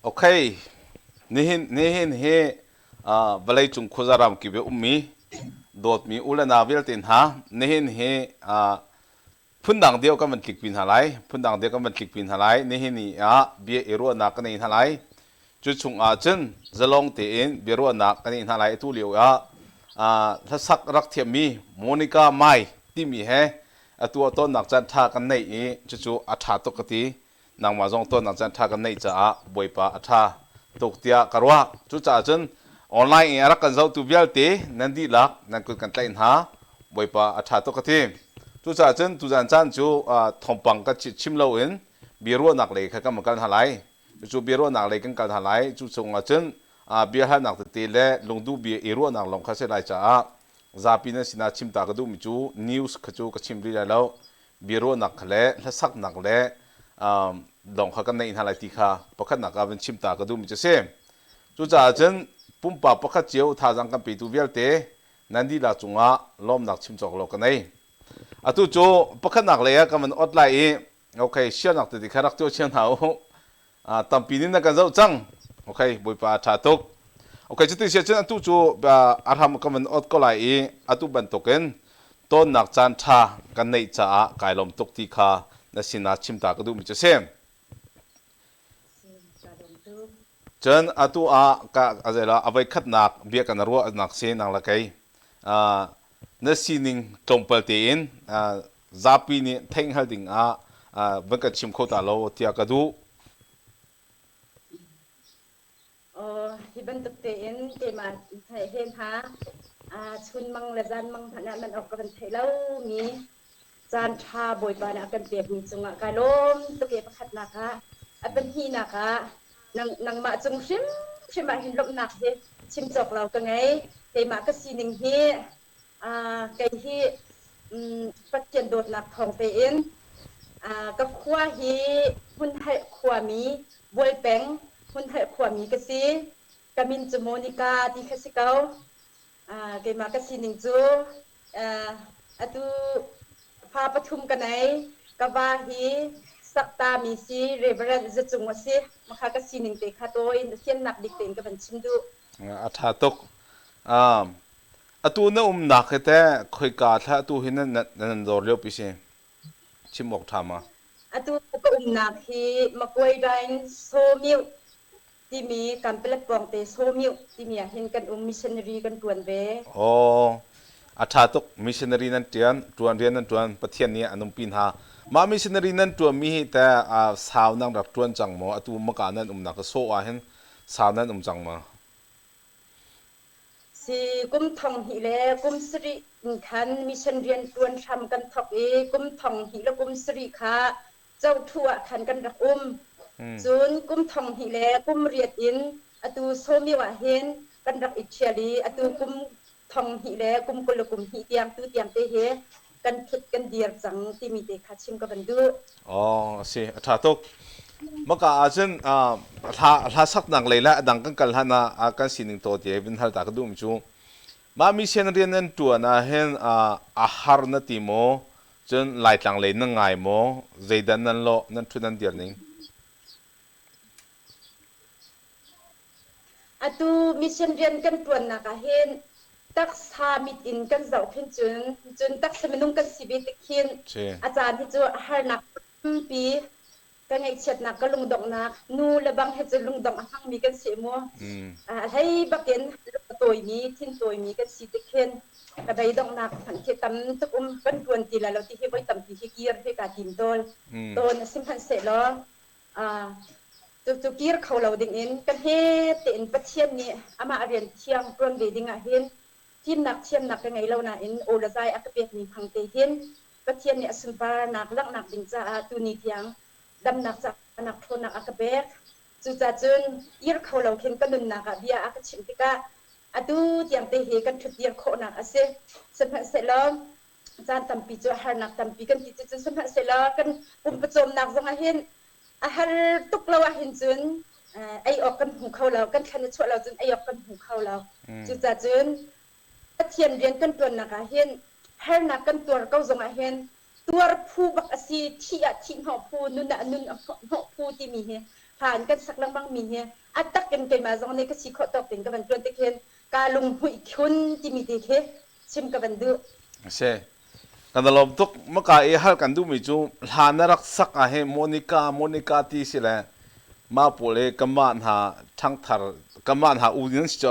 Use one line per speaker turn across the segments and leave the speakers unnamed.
Okay, nihin nihin hi uh, vawleicung khuaza ramkip i ummi dawtmi u le nau vialte hna nihin hi uh, phundang deuh kan van tlikpi hna lai. Phundang deuh kan van tlikpi hna lai. Nihin ni ah bia i ruahnak kan nei hna lai. Cu chung ah cun zalong tein biaruahnak kan nei hna lai. Atu lio ah uh, hlasak rak thiammi Monica Mai timi he atu ah tonnak caan ṭha kan neih i cucu a ṭha tuk ka ti. Nangmah zong tonnak caan ṭha kan neih caah Bawipa a ṭha tuk tiah ka ruah. Cucaah cun online in a rak kan zohtu vialte nan dihlak nan kut kan tlaih hna. Bawipa a ṭha tuk ka ti. Cucaah cun tuzan caan cu thawngpang kan chim loin biaruahnak lei kha kan van kal hna lai. Cucu biaruahnak lei kan kal hna lai. Cu chungah cun biahalnak tete le lungduh bia i ruahnak lawng kha si lai caah zapi nan sinah chimta ka duhmi cu news kha cu ka chim rih lai lo. Biaruahnak kha le hlasaknak le lawng kha kan neih hna lai ti kha pakhatnak ah van chimta ka duhmi cu a si. Cucaah cun pumpak pakhat cio thazaang kan petu vialte nan dihlak cungah lawmnak chim cawk lo ka nei. Atu cu pakhatnak lei ah kan van ot lai i okay sialnak tete kha rak tuah cio hna u. Tampi nih na kan zoh cang. Okay, Bawipa a ṭha tuk. Okay, cuti si ahcun atu cu a hram kan van ot ko lai i atu bantukin tonnak caan ṭha kan neih caah kai lawm tuk ti kha na sinah chimta ka duhmi cu a si. Cun atu ah ka a a voikhatnak bia kan ruahnak si nang le kei na sining tlawmpal tein zapi nih theihhngal ding ah van kan chim kho ta lo tiah ka duh.
Hi bantuk tein keimah he hna chunmang le zanmang hmanh ah man awk ka van theih lomi caan ṭha Bawipa nih a kan pekmi cungah kai lawm tuk i pakhatnak ah a pahnihnak ah nangmah cung hrimhrim ah hin lawmhnak hi chim cawk lo ka ngei. Keimah ka sining hi kei hi Pathian dawtnak thawng tein ka khua hi Hmunhalh khuami Bualpeng Hmunhalh khuami ka si. Ka min cu Monica ti kha si ko. Keimah ka sining cu atu fa pathum ka nei. Ka va hi saktami si Reverend Zacung a si. Makha ka sining te kha tawi fiannak bik tein ka van chim duh.
A ṭha tuk. Atu na umnak hi teh khoika thla atu hi nan nan dawr lio pi si? Chim awk ṭha ma?
Atu ka umnak hi Maguire Sawmioh timi Kanpalet pawngte Sawmioh timi ah hin kan um missionary kan ṭuan ve.
Aw, a ṭha tuk. Missionary nan ṭian, ṭuan rian nan ṭuan, Pathian nih an umpi hna. Mah missionary nan ṭuanmi hi teh sau nan rak ṭuan cang maw? Atu maka nan umnak ka sawh ah hin sau nan um cang maw?
Si kum thong hnih le kum sarih in khan mission rian ṭuan hram kan thawk i kum thong hnih le kum sarih kha Cothu ah khan kan rak um. Cun kum thong hnih le kum riat in atu Sawmio ah hin kan rak i ṭhial i atu kum thong hnih le kum 20 le kum hnih tiang tu tiang te hi kan ṭhut kan dir cang timi te kha chim ka van duh.
Oh, a si, a ṭha tuk. Maka ahcun hla hla saknak lei le a dang kan kal hlan ah kan sining taw te vin hal ta ka duhmi cu mah mission rian nan ṭuan ah hin a har na ti maw cun Laitlang lei nan ngai maw zeidan nan lawh nan ṭhut nan dir ning
Atu mission rian kan ṭuannak ah hin taksa mit in kan zoh khin cun cun taksa minung kan si ve tik khin a caan hi cu harnak tampi ka ngaihchiatnak ka lungdonghnak nu le bang he cun lungdongh a hmangmi kan si mu a hlei bakin lung a tawimi thin tawimi kan si tik khin ka beidonghnak hmanh khi tam tuk um kan ṭuan ti lai lo ti hi voi tampi hi kir hi kaa tim tawl tawn a si hmanhsehlaw Cucu kir kho lo dingin ka hme tein Pathian nih amah rian thiang ṭuan ve dingah hin fimnak thiamnak ka ngei lo nain aw le zai a ka pekmi hmang te hin Pathian nih a sunparnak langhnak ding caah tuni tiang damnak cahnak ṭhawnnak a ka pek. Cucacun kir kho lo khin ka nunnak ah bia a ka chimh tikah atu tiang te hi kan ṭhutdir khawhnak a si. Sihmanhsehlaw caan tampi cu harnak tampi kan ti cucun sihmanhsehlaw kan pumpawcawmnak zong ah hin a har tuk lo ahhin cun ei awk kan hmu kho lo kan thlan a chuah lo cun ei awk kan hmu kho lo cucaah cun Pathian rian kan ṭuannak ah hin harnak kan tuar ko zong ah hin tuar phu bak a si thih ah thih hnawh phu nun ah nun hnawh phu timi hi. Hla in kan sak lengmang mi hi a tak in keimah zong nih ka si khawh tawk tein ka van ṭuan tik hin kaa lunghmuih khun timi te khi chim ka van duh.
Si. Kan i lawm tuk. Maka i hal kan duhmi cu hla na rak sak ah hin Monica Monica ti si le mah pawl hi kanmah hna ṭhangthar kanmah hna u nan si cu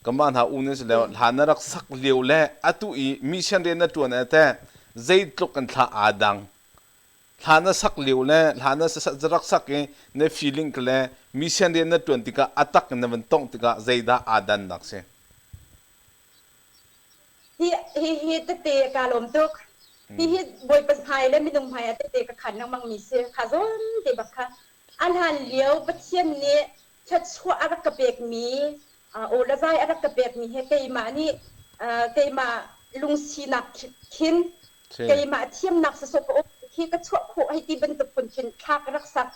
kanmah hna u nan si le hla na rak sak lio le atu i mission rian na ṭuan ah teh zeitluk in thla aa dang Hla na sak lio le hla na rak sak i na feeling le mission rian na ṭuan tikah a tak in na van tongh tikah zeidah aa dannak si?
Hi hi hi tete ka lawm tuk. Hi hi Bawipa hmai le minung hmai ah tete ka khan lengmang mi si. Kha zawn te bak kha. A hlan lio Pathian nih thluachuah a rak ka pekmi aw le zai a rak ka pekmi he keimah nih keimah lungsinak khin keimah thiamnak sawsawh ka um khi ka chuah khawh hei ti bantuk phun khin thla ka rak sak.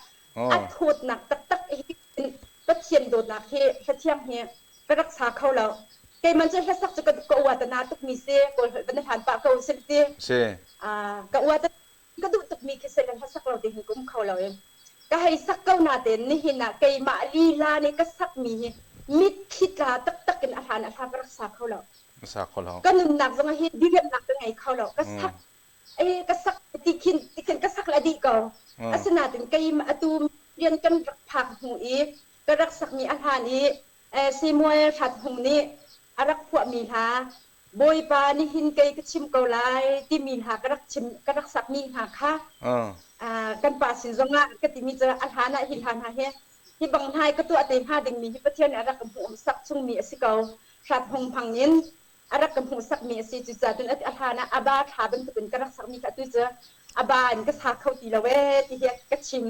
A thawtnak taktak hi Pathian dawtnak hi hlathiang hi ka rak sa kho lo. Keimah cu hlasak cu ka ua ta na tukmi si kawl holh van hlan pah ko si ti. Ka ua ta ka duh tukmi khi si le hlasak lo te hin ka um kho lo i ka hei sak ko natein nihin ah keimah lila nih ka sakmi hi mitthli tla taktak in a hlan a hla ka rak sa kho lo.
Sa kho lo.
Ka nunnak zong hi diriamnak ka ngei kho lo. Ka sak eh ka sak ti khin ti khin ka sak la dih ko. Asinain keimah atu rian kan rak phak hnu i ka rak sakmi a hlan i Samuel Hrat Hung nih a rak phuahmi hla Bawipa nihin kei ka chim ko lai timi hna ka rak chim ka rak sakmi hna kha kan pa sin zongah ka timi cu a hlan ah hi hla hna hi hi bang hna ka tuah te hnga dingmi hi Pathian nih a rak ka hmuh sak chungmi a si ko. Hrat hung hmang in a rak ka hmuhsakmi a si. Cucaah cun a hlan ah aba thla bantukin ka rak sakmi kha atu cu aba in ka sa kho ti lo ee ti hi ka chim.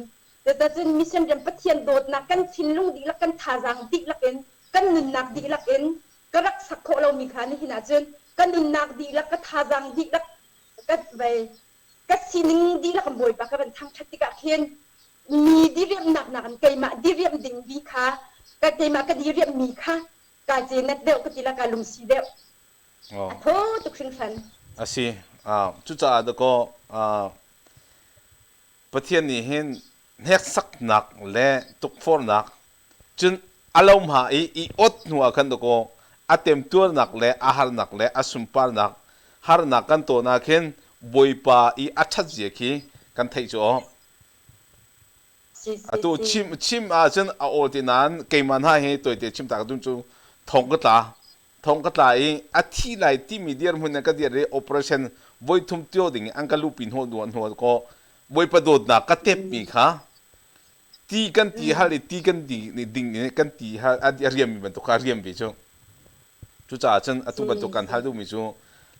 Cucaah cun mission rian Pathian dawtnak kan thinlung dihlak kan thazaang dihlak in kan nunnak dihlak in ka rak sak khawh lomi kha nihin ahcun ka nunnak dihlak ka thazaang dihlak ka vei ka sining dihlak in Bawipa ka van thangṭhat tikah khin mi diriamhnak nakin keimah diriamh ding bi kha ka keimah ka diriamhmi kha kaa cenet deuh ka ti la kaa lungsi deuh. A thaw tuk hringhran.
A si. Cucaah dakaw Pathian nih hin hneksaknak le tukforhnak Cun a lohma i i ot hnuah khan dakaw a temtuarnak le a harnak le a sunparnak harnak kan tawn ah khin Bawipa i a ṭhat zia khi kan theih cu aw. Atu chim chim ahcun a awl ti nain keimah hna hi tawite chim ta ka duh cu thong ka tla. Thong ka tla i a thi lai timi dirhmun in ka dir i operation voithum tio ding in an ka luhpi hnawh hnuah kaw Bawipa dawtnak ka tepmi kha Ti kan ti hal i ti kan ding i kan ti hal a riammi bantuk kha a riam ve cu. Cucaah cun atu bantuk kan hal duhmi cu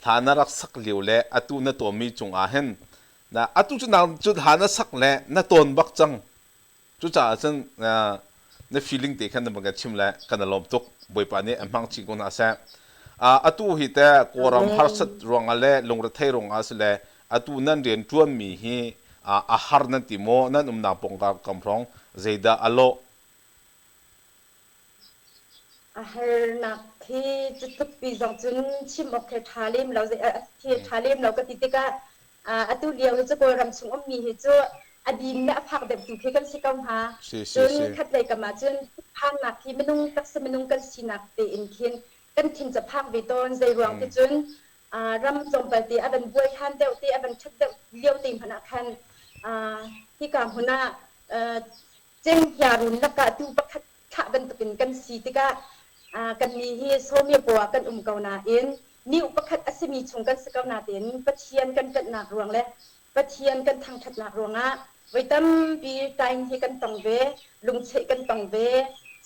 hla na rak sak lio le atu na tawnmi cungah hin na atu cu nang cu hla na sak le na tawn bak cang. Cucaah cun na feeling te khan na van kan chim le kan i lawm tuk. Bawipa nih a hmang chin ko hna seh. Atu hi teh Kawlram harsat ruangah le lungrethei ruangah si le atu nan rian ṭuanmi hi a har nan ti maw? Nan umnak pawngkam kam hrawng zeidah a lawh?
A harnak hi cu tlukpi zong cun chim awk khi ṭha lem lo khi ṭha lem lo ka ti tikah atu lio hi cu Kawlram chung ummi hi cu a din le a fak deuhtu khi kan si ko hnga. Cun khatlei kam ah cun phannak hi minung taksa minung kan sinak tein khin kan thin cu a phak ve tawn. Zei ruang ti cun ram tlawmpal te a van buai hlan deuh te a van ṭhat deuh lio te hmanh ah khan hika hmun ah cenghngia lakah tuu pakhat thlah bantukin kan si tikah kannih hi Sawmia paw ah kan um ko nain niu pakhat a simi chung kan si ko nain Pathian kan ṭanhnak ruang le Pathian kan thangṭhatnak ruangah voi tampi tain hi kan tong ve, lungcheh kan tong ve.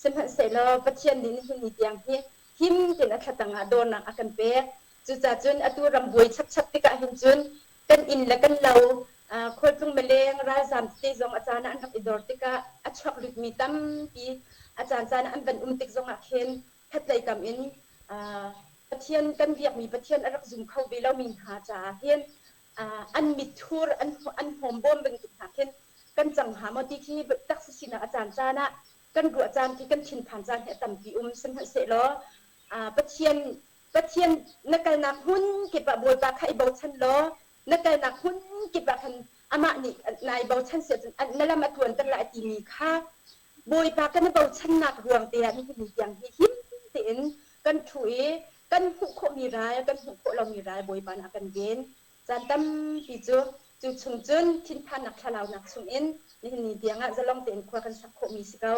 Sihmanhsehlaw Pathian nih nihin ni tiang hi him tein a thlatang ah dawrnak a kan pek. Cucacun atu ram buai chapchap tikah hin cun kan inn le kan lo khualtlung mileng ralzaam tete zong a caan ah an rak i dor tikah a chuak lutmi tampi a caancaan ah an van um tik zongah khin khatlei kam in Pathian kan biakmi Pathian a rak zum kho ve lomi hna caah hin an mithur an an hnawmbawm bantuk hna khin kan cang hnga maw ti khi taksa sinak a caan caan ah kan ruah caan khi kan thinphan caan hi a tampi um sihmanhsehlaw Pathian Pathian na kalnak hmun kip ah Bawipa kha i bochan law na kalnak hmun kip ah khan. Amah nih nai bochan si ahcun na lam a tluanter lai timi kha Bawipa kan i bochannak ruang te ah nihin ni tiang hi him tein kan ṭhu i kan hmuh khawhmi ral, kan hmuh khawh lomi ral Bawipa nih a kan ven. Caan tampi cu cu chung cun thinphannak thlalaunak chungin nihin ni tiangah zalong tein khua kan sak khawhmi si ko.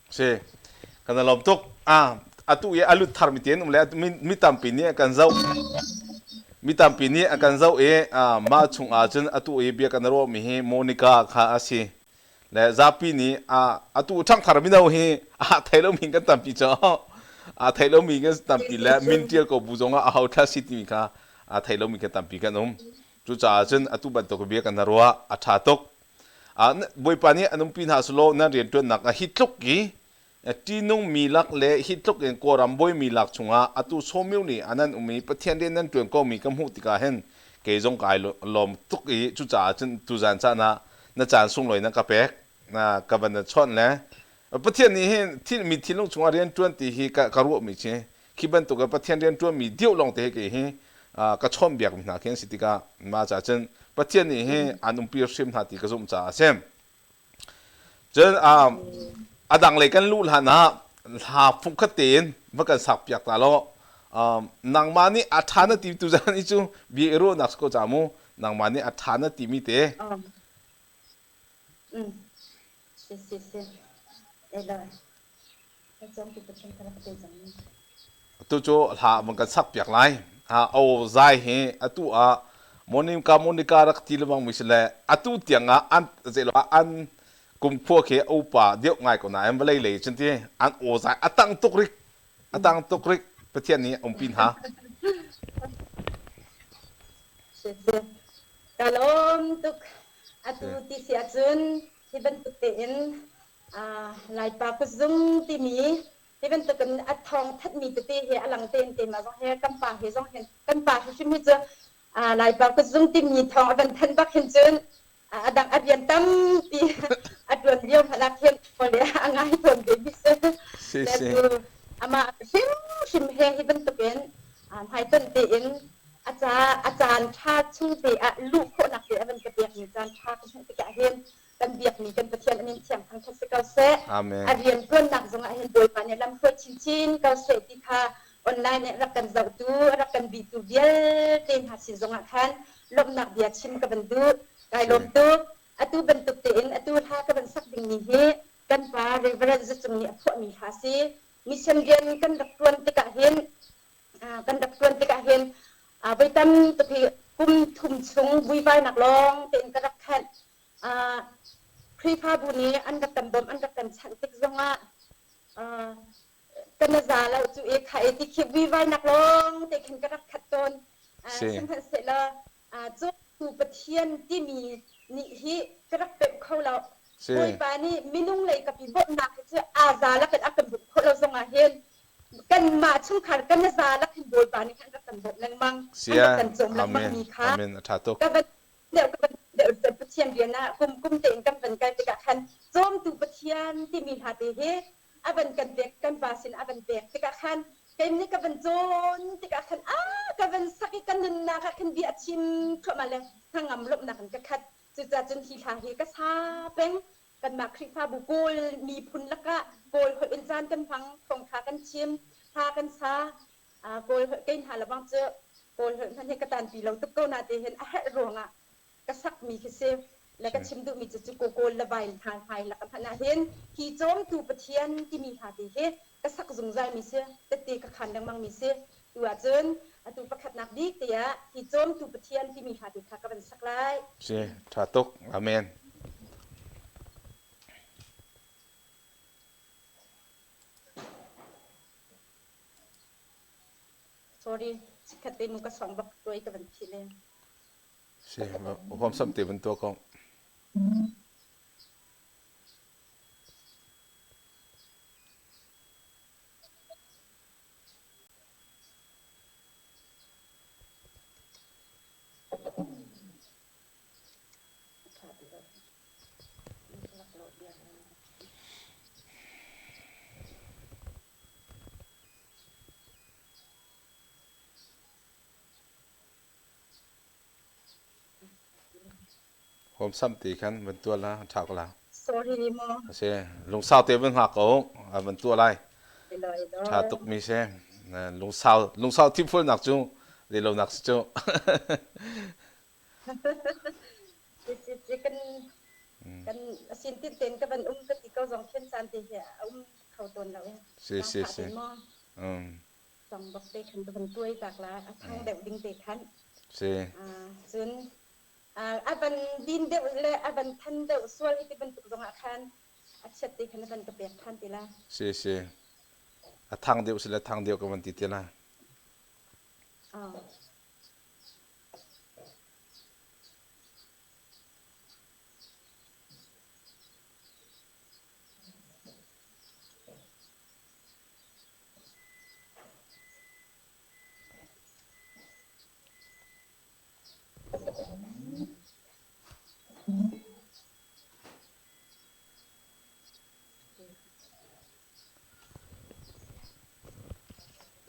Si. Kan i lawm tuk. Ah, atu i a lut tharmi te an um le mi tampi nih an kan zoh. Mi tampi nih an kan zoh i mah chung ah cun atu i bia kan ruahmi hi Monica kha a si. Le zapi nih atu ṭhangthar mino hi aa thei lomi kan tampi cu. Aa thei lomi kan tampi le min ṭial ko bu zong ah aho thla si timi kha aa thei lomi kan tampi kan um. Cucaah cun atu bantuk bia kan ruah a ṭha tuk. Bawipa nih an umpi hna selaw nan rianṭuannak ah hi tluk i ṭihnungmi lak le hi tluk in Kawlram bawimi lak chungah atu sawmiu nih a nan um i Pathian rian nan ṭuan komi ka hmuh tikah hin kei zong kai lawm tuk i cucaah cun tuzan caan ah na caan sunglawi na ka pek ka van na chawnh le Pathian nih hin thil mi thinlung chungah rian ṭuan ti hi ka ruahmi si khi bantuk in Pathian rian ṭuanmi deuh lawng te hi kei hi ka chawnhbiak mi hna khi an si tikah mah caah cun Pathian nih hi an umpi hrim hna ti ka zumh caah a si. Cun a dang lei kan luh hlan ah hla fungkhat tein va kan sak piak ta law nangmah nih a ṭha na ti tu zan i cu bia i ruahnak si ko ca mu nangmah nih a ṭha na timi te
Si si si. Elo.
Atu cu hla van kan sak piak lai. Aw zai hi atu ah Monica Monica rak ti lengmang mi si le atu tiang ah an zeilo an kumkhua khi a upa deuh ngai ko nain vawlei lei cun ti an aw zai a tang tuk rik a tang tuk rik Pathian nih umpi hna.
Ka lawm tuk. Atu ti si ahcun hi bantuk tein Laipa kutzung timi hi bantukin a thawng thanhmi tete hi a lang tein te ma zong he kan pa he zong hin kan pa hrimhrim hi cu Laipa kutzung timi thawng a van thanh bak hin cun a dang a rian tampi a ṭuan lio hmanh ah khin le a ngai tawn ve mi si le cu amah hrimhrim he hi bantukin hmaitonh tein a ca a caan ṭha chung te ah luh khawhnak te a van ka pekmi caan ṭha ka hmuh tikah hin kan biakmi kan Pathian a min thiang thangṭhat si ko seh.
Amen.
A rian ṭuannak zongah hin Bawipa nih lamhruai chinchin ko seh ti kha online in rak kan zohtu, rak kan bihtu vialte hna sin zongah khan lawmhnak bia chim ka van duh. Kai lawm tuk. Atu bantuk tein atu hla ka van sak dingmi hi kan pa Reverend Zacung nih a phuahmi hla si. Mission rian kan rak ṭuan tikah hin kan rak ṭuan tikah hin voi tam tuk hi kum thum chung vuivainak lawng tein ka rak khenh. Khrihfabu nih an rak kan bawmh, an rak kan chanh tik zongah kan za lo cu i kha i ti khi vuivainak lawng te khin ka rak khat tawn. Sihmanhsehlaw cawtu Pathian timi nih hi ka rak pemh kho lo. Bawipa nih minung lei kapi bawmhnak hi cu aa za lakin a kan bawmh khawh lo zongah hin kanmah chungkhar kan za lakin Bawipa nih khan rak kan bawmh lengmang, an rak kan cawm lengmang mi kha ka van deuh ka van deuh Pathian rian ah kum kum tein kan van kal tikah khan cawmtu Pathian timi hla te hi a van kan pek kan pa sin a van pek tikah khan kei nih ka van cawn tikah khan a ka van sak i ka nunnak ah khan bia a chim thluahmah le hnangam lawmhnak in ka khat cucaah cun hi hla hi ka sa peng kanmah Khrihfabu Kawl miphun lakah Kawl holh in caan kan hmang thawngṭha kan chim hla kan sa Kawl holh kei hna lebang cu Kawl holh hmanh hi ka tanpi lo tuk ko na te hin a herh ruangah ka sakmi khi si le ka chim duhmi cu cu Kawl le vai hna hmai lak hmanh ah hin hi cawmtu Pathian timi hla te hi ka sak zungzal mi si tette ka khan lengmang mi si tu ahcun atu pakhatnak bik te ah hi cawmtu Pathian timi hla te kha ka van sak lai.
Si, ṭha tuk. Amen.
Sorry, chikkhat te mu ka song bak tuai ka van philh e.
Si, huamsam te van tuah ko. Huamsam ti khan van tuah la ṭha ko la.
Sorry mu.
A si. Lungsau te van hngak ko. A van tuah lai.
Ilo ilo.
Ṭha tuk mi si. Lungsau lungsau thimfulnak cu lo nak si cu.
Ci ci ci kan kan asin tin ten ka van um ka ti ko zong khin caan te hi a um kho tawn lo e.
Si si
Zaangfah
si.
te maw. Cang bak te khan ka van tuai tak la a thang deuh ding te khan.
Si.
Cun a van din deuh le a van than deuh sual hi ti bantuk zongah khan a chiat te khan a van ka pek than ti la.
Si si. A thang deuh si le thang deuh ka van ti te la.
Oh.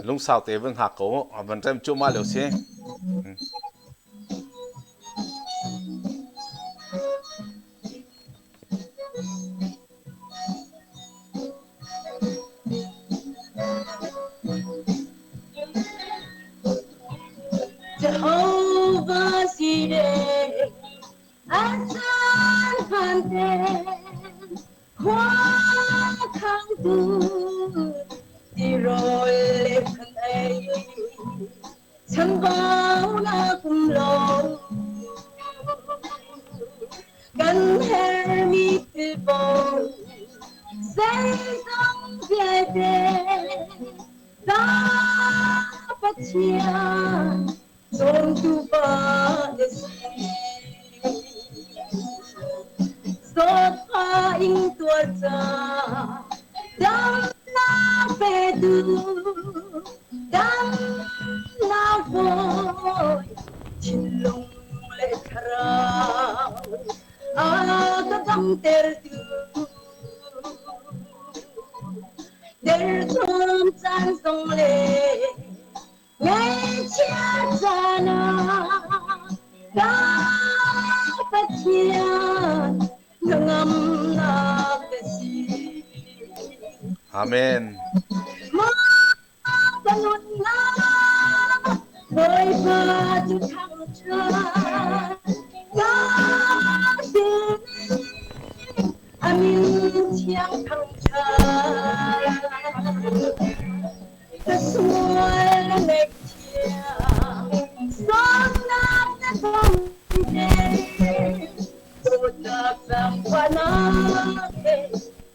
Lungsau te van hngak ko a van rem cuahmah lio si.
Jehovah Jireh, a caan hmaan khua khangtu tirawl le khan ei chambaunak um lo kan hermi thil paoh zeizong vialte ka Pathian cawmtu pa na si. Zawtfah ingtuar ca damnak petu damnak bawi thinlung le thlarau a ka damtertu derthawm caan zong le Ngaihchia caan ah ka Pathian hnangamnak na si.
Amen.
Maw ka nunnak Bawipa cu thangṭhat ka sin a min thiang thangṭhat. Ka sual na ngaihthiam, sawmnak na thawngte, dawtnak zaangfahnak he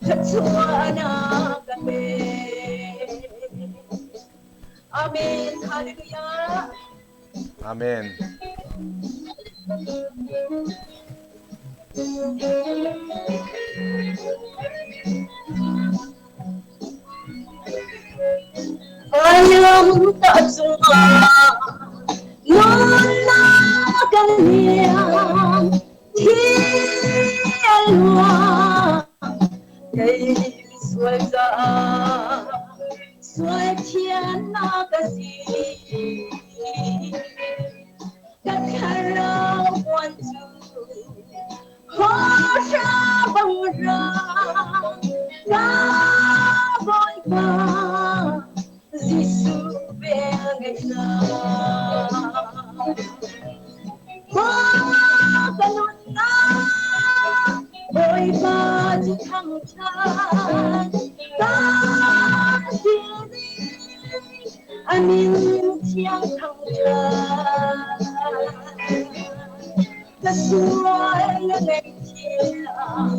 thluachuahnak ka pe. Amen. Hallelujah.
Amen.
Ayam ta cungah nunnak kan liam thi a luang kei misual caah sual thiannak a si ka thlarau puan cu hawhra bang ra ka Bawipa Jesuh vel ngeihnak Maw ka nunnak Bawipa cu thangṭhat ka sin a min thiang thangṭhat ka sual na ngaihthiam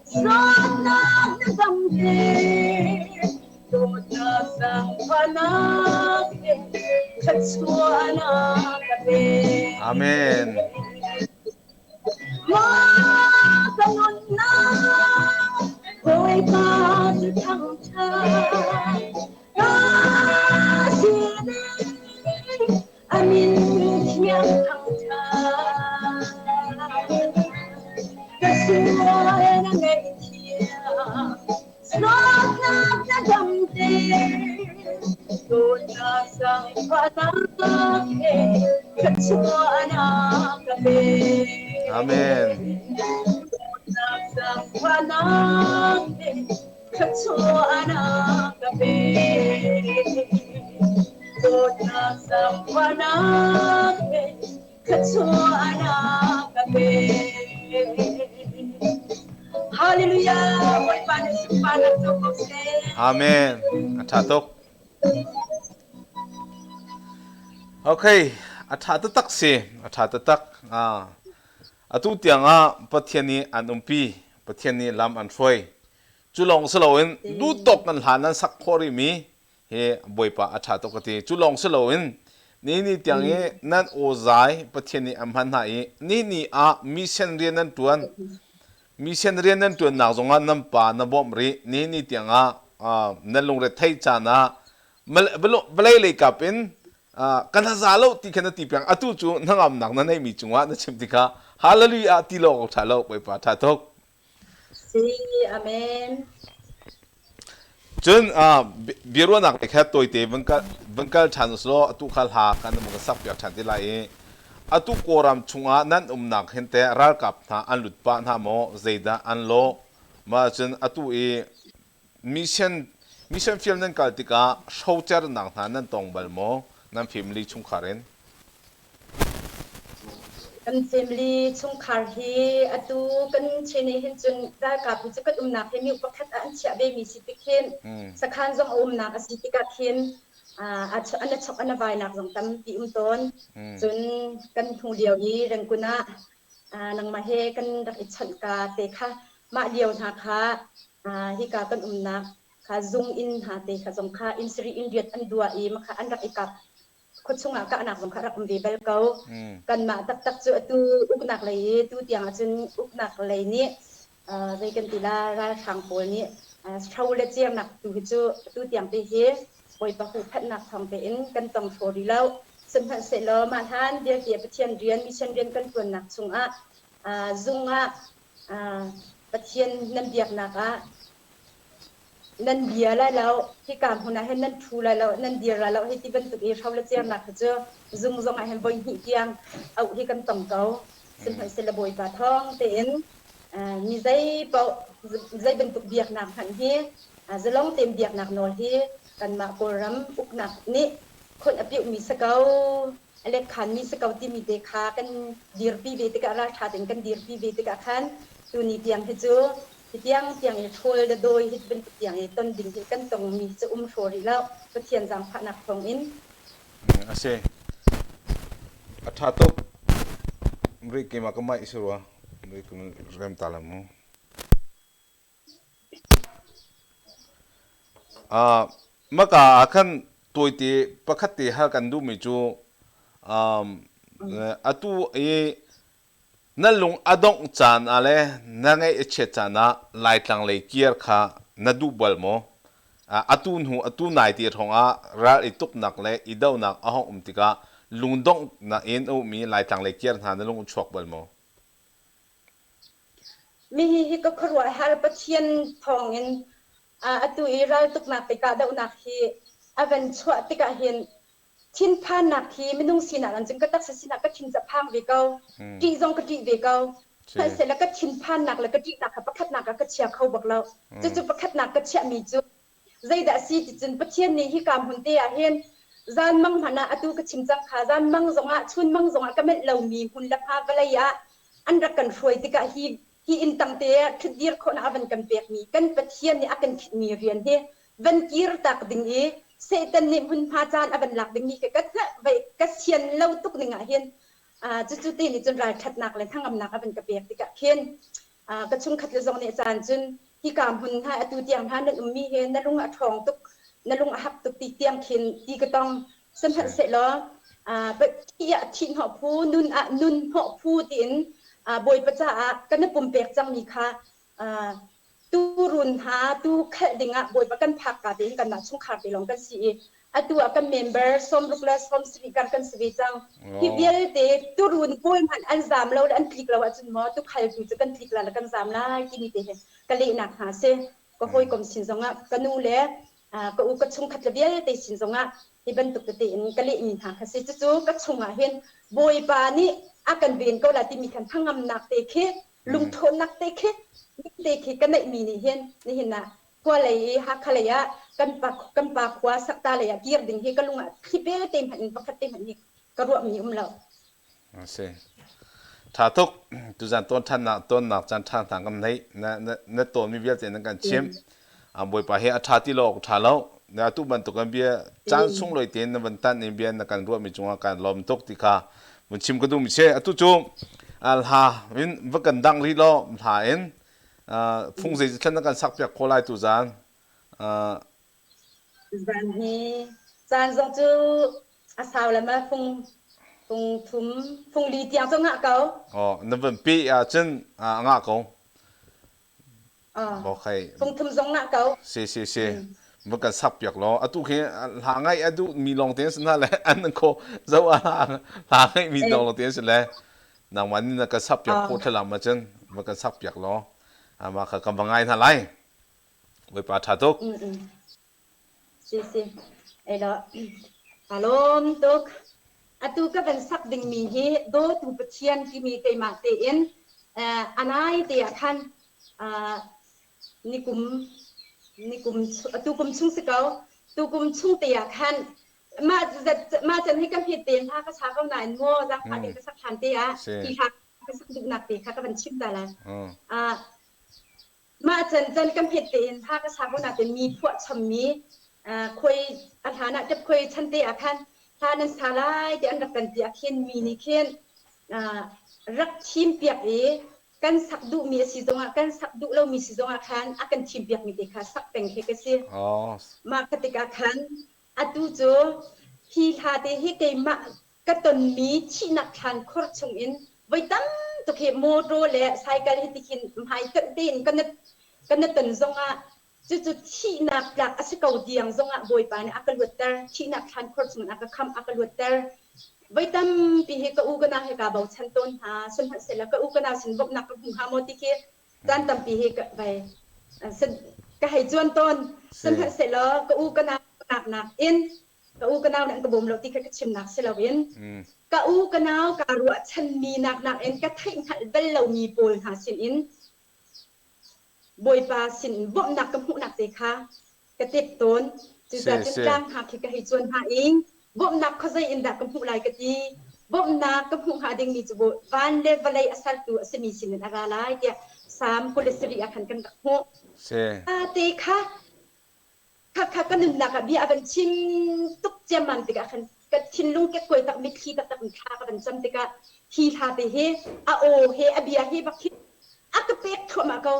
zawtnak na damter dawtnak zaangfahnak he thluachuahnak ka pe.
Amen.
Maw ka nunnak Bawipa cu thangṭhat ka sining a min thiang thangṭhat ka sual na ngaihthiam zawtnak na damter dawtnak zaangfahnak he thluachuahnak ka pe.
Amen.
zaangfahnak he thluachuahnak ka pe. Dawtnak zaangfahnak he thluachuahnak ka pe. Hallelujah! Bawipa nih sunparnak co ko seh.
Amen. A ṭha tuk. Okay, a ṭha taktak si. A ṭha taktak. Ah. Atu tiangah Pathian nih an umpi, Pathian nih lam an hruai. Cu lawng si loin duhtawk nan hla nan sak khawh rihmi hi Bawipa a ṭha tuk ka ti. Cu lawng si loin ni ni tiang i nan aw zai Pathian nih an hman hna i ni ni ah mission rian nan ṭuan. Mission rian nan ṭuannak zongah nan pa na bawmh rih. Ni ni tiangah nan lungre theih caan ah vawlei lei kap in kan za lo ti kha na ti peng atu cu hnangamnak na neihmi cungah na chim tikah hallelujah ti lo awk ṭha lo Bawipa ṭha tuk
Si amen
Cun biaruahnak lei kha tawite van kal van kal ṭhan usulaw atu kha hla kan van ka sak piak ṭhan te lai i atu Kawlram chungah nan umnak hin teh ralkap hna an lut pah hna maw zeidah an lawh mah cun atu i mission mission field nan kal tikah hrocernak hna nan tong bal maw nan family chungkhar in?
Kan family chungkhar hi atu kan Chin hin cun ralkap hi cu kan umnak hi myu pakhat ah an chiah ve mi si tik hin sakhan zong a umnak a si tikah khin an a chok an a vainak zong tampi um tawn. Cun kan hnu lio i Rangoon ah nangmah he kan rak i chawnh ka te kha mah lio hna kha hika kan umnak kha zung inn hna te kha zong kha inn sarih inn riat an duah i makha an rak i kap khuachung ah kahnak zong kha rak um ve bal ko. Kanmah taktak cu atu uknak lei i tu tiang ahcun uknak lei nih zei kan ti la ralhrang pawl nih hro le cernak tu hi cu atu tiang te hi Bawipa huhphenhnak thawng tein kan tong hraw rih lo. Sihmanhsehlaw mah hlan vialte Pathian rian mission rian kan ṭuannak chungah zung ah Pathian nan biaknak ah nan bia lai lo, hika hmun ah hin nan ṭhu lai lo, nan dir lai lo, hei ti bantuk i hro le cernak hi cu zung zong ah hin voi hnih tiang auh hi kan tong ko. Sihmanhsehlaw Bawipa thawng tein mi zei paoh zei bantuk biaknak hmanh hi zalong tein biaknak nawl hi kanmah Kawlram uknak nih khonh a piuhmi si ko. A lekkhanmi si ko timi te kha kan dirpi ve tikah ralṭha tein kan dirpi ve tikah khan tuni tiang hi cu hi tiang tiang i ṭhawl le dawi hi bantuk tiang i ton ding hi kan tongmi cu um hraw rih lo Pathian zaangfahnak thawng in.
A si. A ṭha tuk. Mri keimah ka maih si rua. Mri rem ta la mu. Maka ah khan tawite pakhat te hal kan duhmi cu atu i na lung a dongh caan ah le na ngaih a chiat caan ah Laitlang lei kir kha na duh bal maw? Atu hnu atu nai te hrawng ah ral i tuknak le i dohnak a hong um tikah lungdonghnak in a ummi Laitlang lei kir hna na lung a chuak bal maw?
Mihi hi ka khuaruahhar Pathian thawngin atu i raltuknak le kahdohnak hi a van chuah tikah hin thinphannak hi minung sinak in cun ka taksa sinah ka thin cu a phang ve ko. Ṭih zong ka ṭih ve ko. Hmanhsehlaw ka thinphannak le ka ṭihnak kha pakhatnak ah ka chia kho bak lo. Cucu pakhatnak ka chiahmi cu Zeidah a si ti cun Pathian nih hika hmun te ah hin zanmang hmanh ah atu ka chim cang kha zanmang zongah chunmang zongah ka melh lomi hmun le hma vawlei ah an rak kan hruai tikah hi hi inn tang te ah ṭhutdir khawhnak a van kan pekmi kan Pathian nih a kan khinhmi rian hi van kir tak ding i Satan nih hmunhma caan a van lak dingmi khi ka hngalh ka sian lo tuk ning ah hin cucu te nih cun ralṭhatnak le hnangamnak a van ka pek tikah khin ka chungkhat le zong nih caan cun hika hmun hna atu tiang hna nan ummi hi na lung a ṭhawng tuk na lung a hak tuk ti tiang khin ti ka tong sihmanhsehlaw thih ah thih hnawh phu nun ah nun hnawh phu tiin Bawipa caah kan i pumpek cangmi kha tuurun hna tu khalh dingah Bawipa kan phak ka tein kanmah chungkhar te lawng kan si i atu ah kan member 60 le 70 kar kan si ve cang. Hi vialte turun pawl hmanh an zaam lo le an tlik lo ahcun maw tukhaltu cu kan tlik la le kan zaam lai timi te hi ka lehnak hna si. Ka hawikom sin zongah ka nu le ka u ka chungkhat le vialte sin zongah hi bantuk tete in ka lehmi hna kha si. Cucu ka chungah hin Bawipa nih a kan ven ko la timi khan hnangamnak te khi lungthawnnak te khi te. te khi ka neihmi nih hin nihin ah khua lei i Hakha lei ah kan pa khua Sakta lei ah kir ding hi ka lung ah thlipe te hmanh in pakhat te hmanh hi ka ruahmi um lo.
Si. Tha tuk. Tuzan tawn thannak tawnnak caan tha hna kan nei. Na tawnmi vialte nan kan chimh. Bawipa hi a tha ti lo awk tha lo. Na tu bantuk kan bia caan sunglawi tein na van tan in bia na kan ruahmi cungah kan lawm tuk ti kha vun chim ka duh mi si. Atu cu hla in va kan dang rih lo hla in phung zei thlan na kan sak piak kho lai tuzan.
Zan hi caan zong cu a sau le ma fung fung thum fung li tiang cu ngah ko.
Oh, na van pe ahcun a ngah ko. Okay.
Fung thum zong ngah ko.
Si si si. Van kan sak piak law atu khi hla ngaih a duh mi lawng te sin le an kho zo a hla ngaih mi lawng te sin le nangmah nih na kan sak piak kho thlalam ahcun van kan sak piak law ama kha kan va ngai hna lai. Bawipa ṭha tuk.
Si si. Elo. Alawm tuk. Atu ka van sak dingmi hi dawtu Pathian timi keimah tein anai te ah khan nikum nikum atu kum chung si ko tu kum chung te ah khan mah mah can hi ka hmet te hla ka sa ko nain maw zaangfah te ka sak hlan te ah hi hla ka sak duhnak te kha ka van chim ta lai. Mah cancan ka hmet tein hla ka sa ko nain mi phuah chommi khuai a hlan ah ṭapkhuai chan te ah khan hla nan sa lai ti an rak kan ti ah khin mi nih khin rak thim piak i kan sak duhmi a si zongah kan sak duh lomi si zongah khan a kan thim piakmi te kha sak peng khi ka si. Mah kha tikah khan atu cu hi hla te hi keimah ka tonmi thihnak thlan khor chungin voi tam tuk hi motor le cycle hi tikhin hmai tonh tein kan na ton zongah cucu thihnak tlak a si ko tiang zongah Bawipa nih a ka luatter, thihnak thlan khor chungin a ka khamh, a ka luatter. Voi tampi hi ka u ka nau he kaa bochan tawn hna, sihmanhsehlaw ka u ka nau sin bawmhnak ka hmu hnga maw ti khi caan tampi hi ka vai ka hei cuan tawn. Sihmanhsehlaw ka u ka nau nak in ka u ka nau nih an ka bawm lo ti kha ka chimnak si loin ka u ka nau kaa ruahchanmi nak nakin ka theihhngalh bal lomi pawl hna sinin Bawipa sin bawmhnak ka hmuhnak te kha ka tep tawn. Cucaah cun tlang hna khi ka hei cuan hna i bawmhnak khuazei in dah ka hmuh lai ka ti. Bawmhnak ka hmuh hnga dingmi cu van le vawlei a sertu a simi sinin a ra lai tiah Salm 27 ah khan kan rak hmuh. Te kha Khakha ka nunnak ah bia a van chim tuk ciammam tikah khan ka thinlung kekkuai tak mitthli taktak in thla ka van cam tikah hi hla te hi a aw he a bia he bak hi a ka pek thluahmah ko.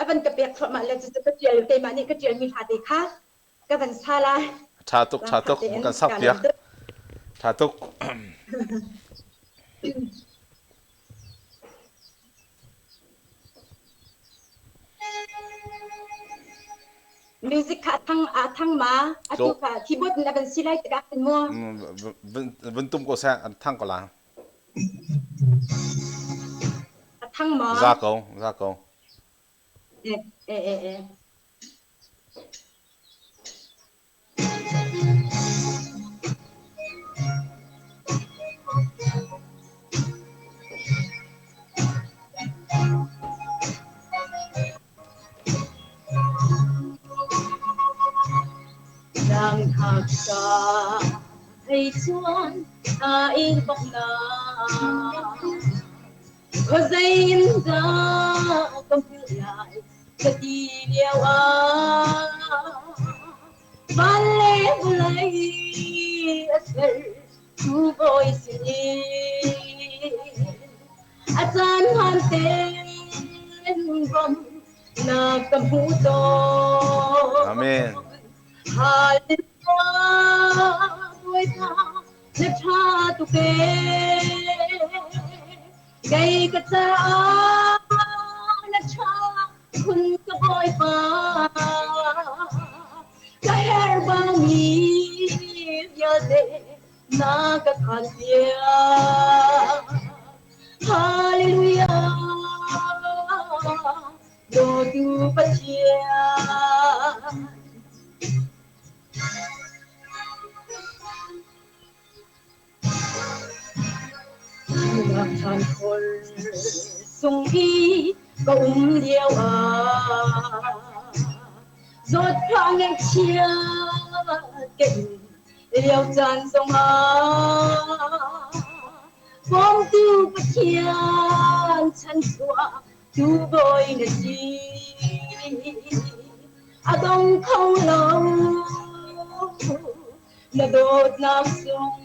A van ka pek thluahmah le cucu ka ṭial keimah nih ka ṭialmi hla te kha ka van sa lai.
Ṭha tuk, ṭha tuk, kan sak piak. Ṭha tuk.
Music kha a thang a thang ma atu kha keyboard in a van si lai tikah khin mu.
Vun tum ko seh an thang ko la.
A thang ma?
Za ko, za ko.
Eh eh eh eh. Zaangthaksa hei chuan a in bok na. Khuazei in dah ka hmuh lai ka ti lio ah van le vawlei a ser tu bawi sinin a caan hmaan tein bawm na ka hmuh tawn.
Amen.
Hallelujah, Bawipa, na ṭha tuk ee. Kei ka caah na ṭha khun ka Bawipa. Ka herh bangmi vialte na ka khan piak. Hallelujah, dawtu Pathian. Thlan khor sung i Ka um lio ah zawtfah ngaihchia ka in lio caan zongah bawmtu Pathian chanchuah tu bawi na si. A dong kho lo na dawtnak sung.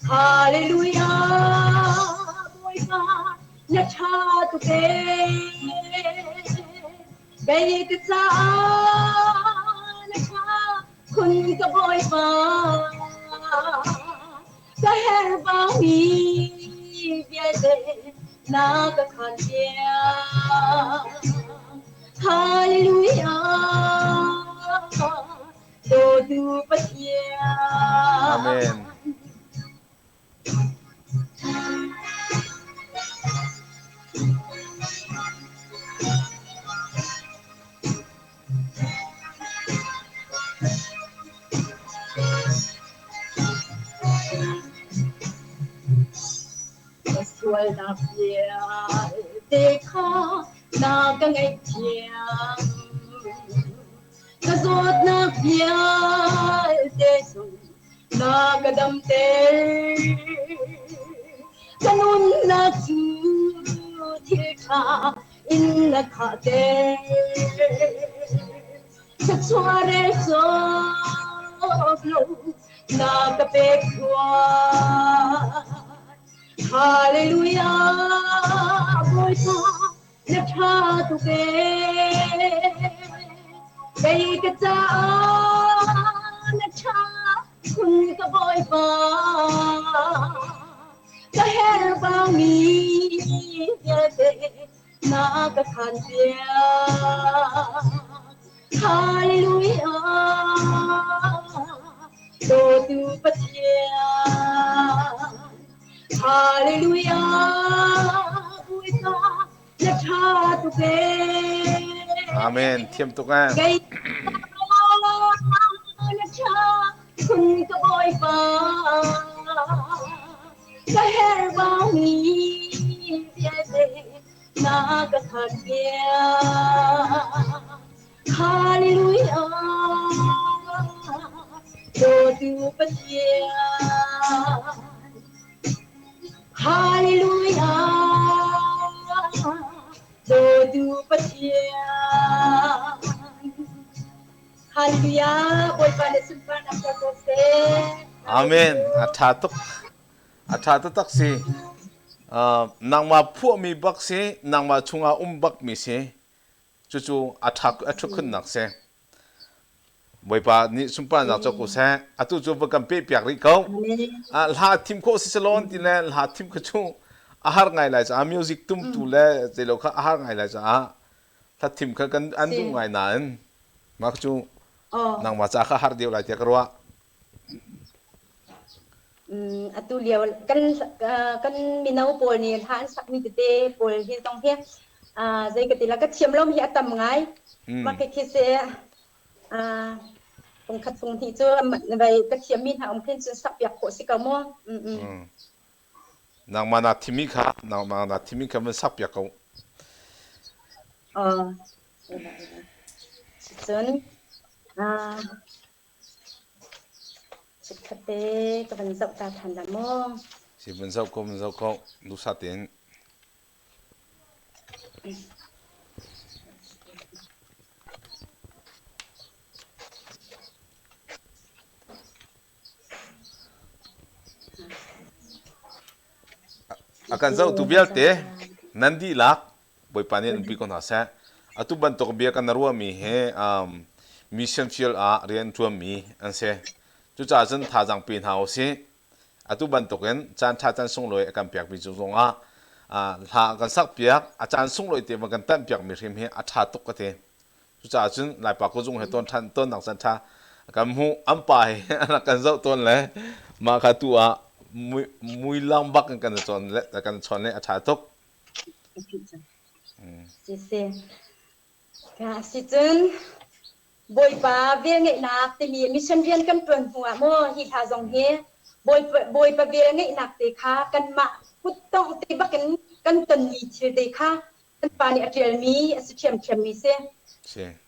Hallelujah, Bawipa na ṭha tuk ee. Kei ka caah na ṭha khun ka Bawipa. Ka herh bangmi vialte na ka khaan piak. Hallelujah, dawtu Pathian.
Amen.
Ka sualnak vialte kha na ka ngaihthiam. Ka zawtnak vialte zong na ka damter. Ka nunnak cu thil ṭha in na khahter. Thluachuah rel cawk lo na ka pek thuan. Hallelujah, Bawipa na ṭha tuk ee. Kei ka caah na ṭha khun ka Bawipa. Ka herh bangmi vialte na ka khaan piak. Hallelujah, dawtu Pathian. Hallelujah, Bawipa na ṭha tuk ee.
Amen. Thiam tuk eh.
Kei na ṭha khun ka Bawipa. Ka herh bangmi vialte na ka khat piak. Hallelujah, dawtu Pathian. Hallelujah, dawtu Pathian. Hallelujah, Bawipa le sunparnak co ko seh.
Amen. A ṭha tuk. A ṭha taktak si. Nangmah phuahmi bak si, nangmah chungah um bakmi si. Cucu a ṭha a ṭhukhunnak si. Bawipa nih sunparnak co ko seh. Atu cu va kan pehpiak rih ko. Hla thim khawh si selawn ti le hla thim kha cu a har ngai lai caah music tumtu le zeilo kha a har ngai lai caah hla thim kha kan an duh ngai nain mah cu nangmah ca kha har deuh lai tiah ka ruah.
Atu lio kan kan mino pawl nih hla an sakmi tete pawl hi zong hi zei ka ti la ka thiam lomi hi a tam ngai. Mah khi khi si fungkhat funghnih cu vai ka thiammi hna um khin cun sakpiak khawh si ko mu.
Nangmah naa thimmi kha nangmah naa thimmi kha van sakpiak ko.
Cun Chikkhatte ka van zoh ta ṭhan dah maw?
Si van zoh ko, van zoh ko. Duhsah tein. A kan zohtu vialte nan dihlak Bawipa nih an umpi ko hna seh. Atu bantuk bia kan ruahmi hi mission field ah rian ṭuanmi an si. Cucaah cun thazaang pe hna u sih. Atu bantukin caan ṭha caan sunglawi a kan pekmi cu zongah hla kan sakpiak, a caan sunglawi te van kan tanhpiakmi hrim hi a ṭha tuk ka ti. Cucaah cun Laipa kuzung he tawn ṭhan tawnnak caan ṭha kan hmuh. An pa hi an rak kan zoh tawn le mah kha tu ah mui lang bak in kan cawn le kan chawn le a ṭha tuk.
Siseh, sicun Bawipa velngeihnak timi mission rian kan ṭuan hnuah maw hi hla zong hi Bawipa, Bawipa velngeihnak te kha kanmah kuttongh te bakin Kan tonmi thil te kha kan pa nih a ṭialmi a si ṭhiamṭhiammi si.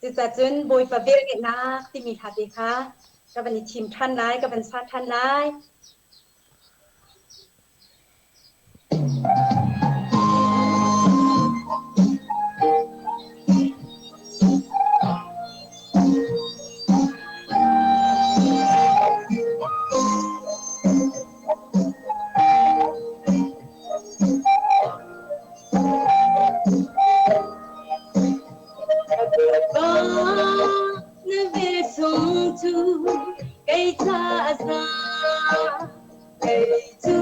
Cucacun Bawipa velngeihnak timi hla te kha ka van i thim ṭhan lai, ka van sa ṭhan lai. Na vel sung cu kei ca a za. Kei cu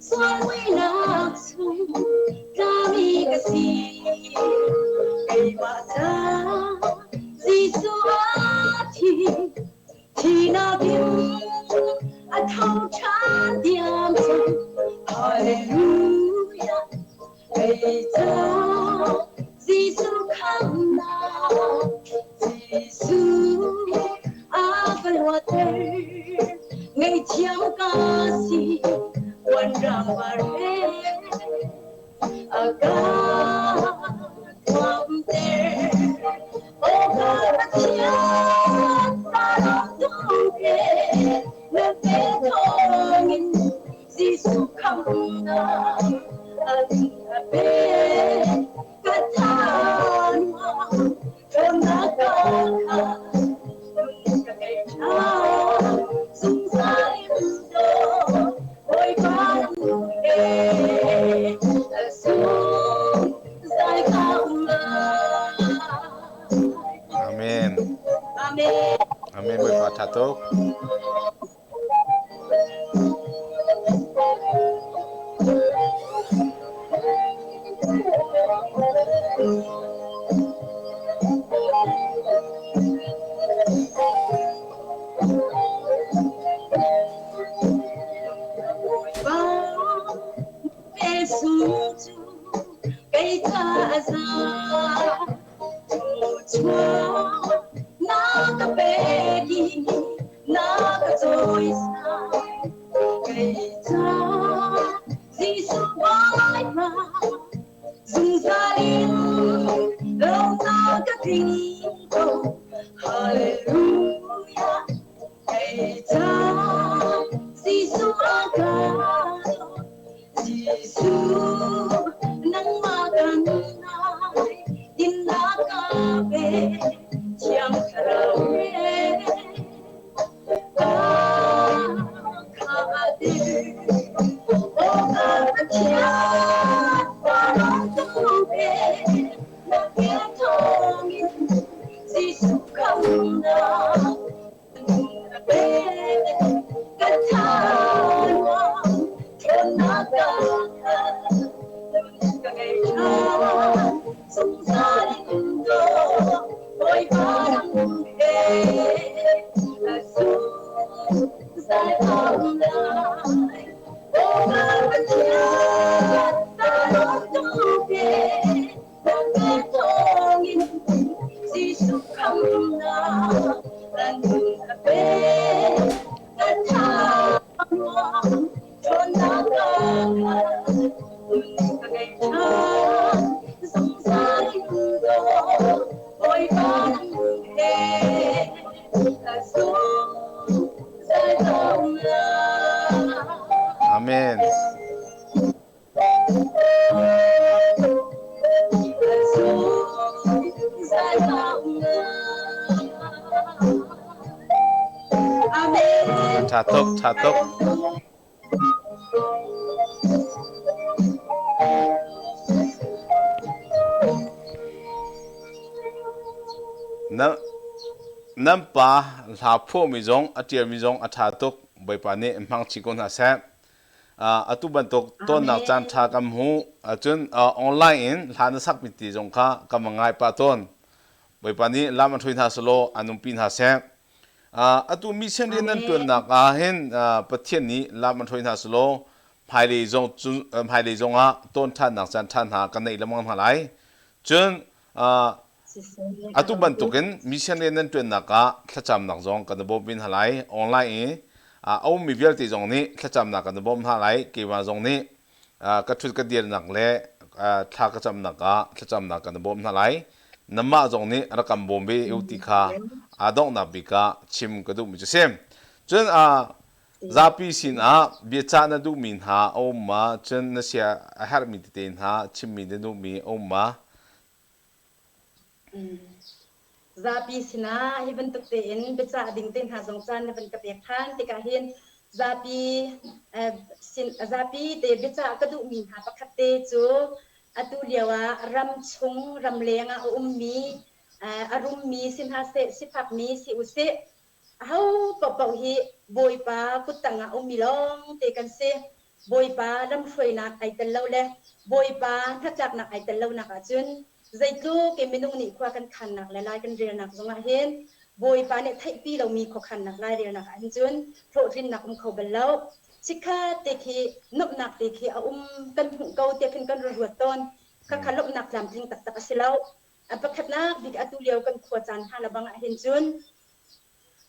sual muihnak chung tlami ka si. Keimah ca Jesuh a thi. Thihnak in a tho ṭhan diam cang. Hallelujah. Kei ca Jesuh khamhnak Jesuh a ka luatter. Ngaihthiam ka si puanrang var he a ka thuamter. Aw ka Pathian, ka lawm tuk e, na vel thawngin Jesuh khamhnak an ka pek. Ka thanuam ṭhawnnak ka kha nun ka ngei ṭhan. Zungzal in daw Bawipa nung he zungzal ka um lai.
Amen.
Amen.
Amen. Bawipa ṭha tuk.
Bawipa Jesuh cu kei ca a za. Thluachuah na ka pek i na ka cawisan. Kei ca Jesuh Bawipa zungzal in lawmnak ka tling ko. Hallelujah. Kei ca Jesuh a ka dawt. Jesuh, nangmah kan nai, dinnak ka pe, Thiang Thlarau he. Ka khatir, aw ka Pathian, parang tuk e, na vel thawngin Jesuh khamnak Jesuh khamnak kan a pek kan thanuam ṭhawnnak ka khat nun ka ngei ṭhan zungzal in daw Bawipa nang he ka zungzal dong lai.
Amen. Ṭha tuk, ṭha tuk. Na, nan pa hla phuahmi zong a ṭialmi zong a ṭha tuk. Bawipa nih hmang chin ko hna seh. Atu bantuk tonnak caan ṭha kan hmuh ahcun online in hla na sakmi ti zong kha kan va ngai pah tawn. Bawipa nih lam an hruai hna selaw an umpi hna seh. Atu mission rian nan ṭuannak ah hin Pathian nih lam an hruai hna selaw hmailei zong hmailei zongah tawn ṭhannak caan ṭha hna kan neih lengmang hna lai. Cun Atu bantukin mission rian nan ṭuannak ah thlacamnak zong kan i bawmh ve hna lai. Online i a ummi vialte zong nih thlacamnak kan i bawmh hna lai. Keimah zong nih. Ka ṭhut ka dirnak le thla ka camnak ah thlacamnak kan bawm hna lai. Namah zong nih rak kan bawm ve u ti kha aa donghnak bik ah chim ka duhmi cu si. Cun zapi sinah biacah na duhmi hna a um ma? Cun na sia a herhmi tete hna chimmi na duhmi a um ma?
Zapi sinah hi bantuk tein biacah ding te hna zong caan na van ka pek ṭhan tikah hin zapi sin zapi te biacah ka duhmi hna pakhat te cu atu lio ah ram chung ramleng ah a ummi a rummi si hna seh sifakmi si usih Aho paohpaoh hi Bawipa kuttang ah a ummi lawngte kan si. Bawipa lamhruainak ai tel lo le Bawipa hnatlaknak ai tel lonak ahcun zeitluk in minung nih khua kan khannak le lai kan relnak zongah hin Bawipa nih theihpi lomi khuakhannak lairelnak ah hin cun hlawhtlinnak um kho bal lo. Chikkhat te khi nuamhnak te khi a um kan hmuh ko tiah khin kan ra ruat tawn. Khakha lawmhnak tlamtling taktak a si lo. A pakhatnak bik atu lio kan khua caan hna le bang ah hin cun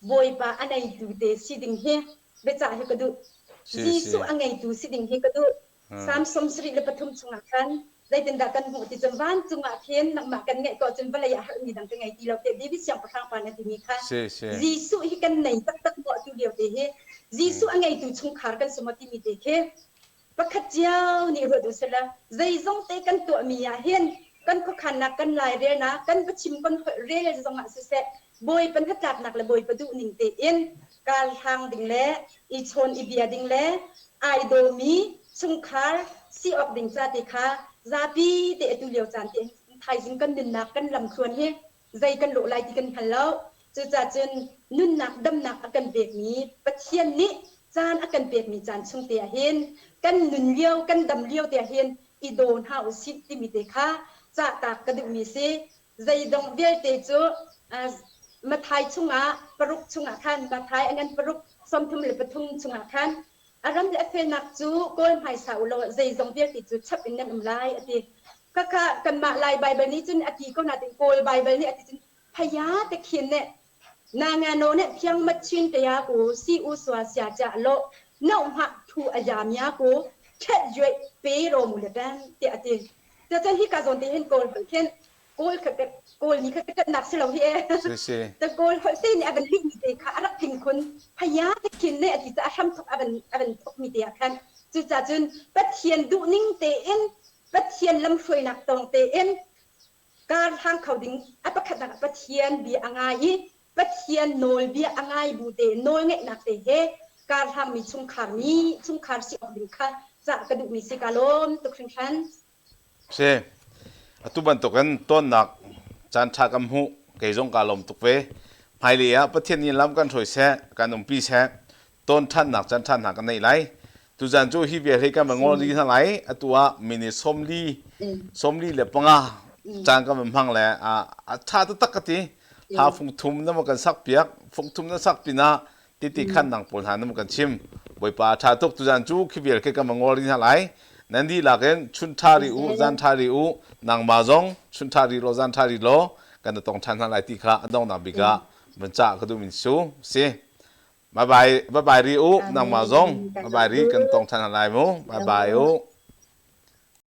Bawipa a neitu te si ding hi biacah hi ka duh. Jesuh a ngeitu si ding hi ka duh. Salm 73 chungah khan zeitindah kan hmuh ti cun vancung ah khin nangmah kan ngeih ko cun vawlei ah harmi dang ka ngei ti lo tiah David siangpahrang pa nih a timi kha Jesuh hi kan nei taktak maw atu lio te hi Jesuh a ngeitu chungkhar kan si maw timi te khi Pakhat cio nih ruat u sila zeizong te kan tuahmi ah hin kan khuakhannak kan lairelnak kan biachim kan holh rel zongah siseh Bawipa hnatlaknak le Bawipa duhning tein kar hlang ding le i chawn i bia ding le ai dawmi chungkhar si awk ding ca te kha zapi te atu lio caan te thaizing kan nunnak kan lamthluan hi zei kan lawh lai ti kan hngal lo. Cucaah cun nunnak damnak a kan pekmi Pathian nih caan a kan pekmi caan chung te ah hin kan nun lio kan dam lio te ah hin i daw hna u sih timi te kha cahtak ka duhmi si. Zeidong vialte cu Mathai chungah paruk chungah khan Mathai a ngan paruk 33 chungah khan a ram le a felnak cu kawl hmaisa u law zeizong vialte cu chap in nan um lai a ti. Khakha kanmah Lai Baibal nih cun a ti ko nain Kawl Baibal nih a ti cun phaya te khin ne na nga no ne phiang mat chin te ya ku si u sua sia cha lo no ma thu a ya mya ku thet yue pe ro mu le tan te a ti. Te cun hi ka zawn te hin Kawl holh khin Kawl kha Kawl ni kha ka nak si lo hi e. Te Kawl holh te nih a van lih mi te kha a rak tling khun phaya te khin ne a ti ca a hram thok a van a van thok mi te ah khan cucaah cun Pathian duhning tein Pathian lamhruainak tawng tein kar hlang kho ding a pakhatnak ah Pathian bia a ngai i Pathian nawlbia a ngai bu te nawlngeihnak te he kar hlangmi chungkhar mi chungkhar si awk ding kha cah ka duhmi si ka lawm tuk hringhran.
Si. Atu bantukin tonnak caan ṭha kan hmuh kei zong kaa lawm tuk ve. Hmailei ah Pathian nih lam kan hruai seh, kan umpi seh. Ton ṭhannak caan ṭha hna kan neih lai. Tuzan cu hi vial hi kan va ngol dih hna lai. Atu ah minute sawmli, 45 caan kan van hmang le a ṭha taktak ka ti. Hla fung thum na va kan sak piak. Fung thum na sak pinah titi khannak pawl hna na kan chim. Bawipa a ṭha tuk. Tuzan cu khi vial khi kan va ngol rih hna lai. Nan dihlak in chun ṭha rih u, zan ṭha rih u. Nangmah zong chun ṭha rih law, zan ṭha rih law kan i tong ṭhan hna lai ti kha a donghnak bik ah van cah ka duh min su si. Bye bye, bye bye ri u. Nangmah zong bye bye ri kan tong ṭhan hna lai mu. Bye bye u.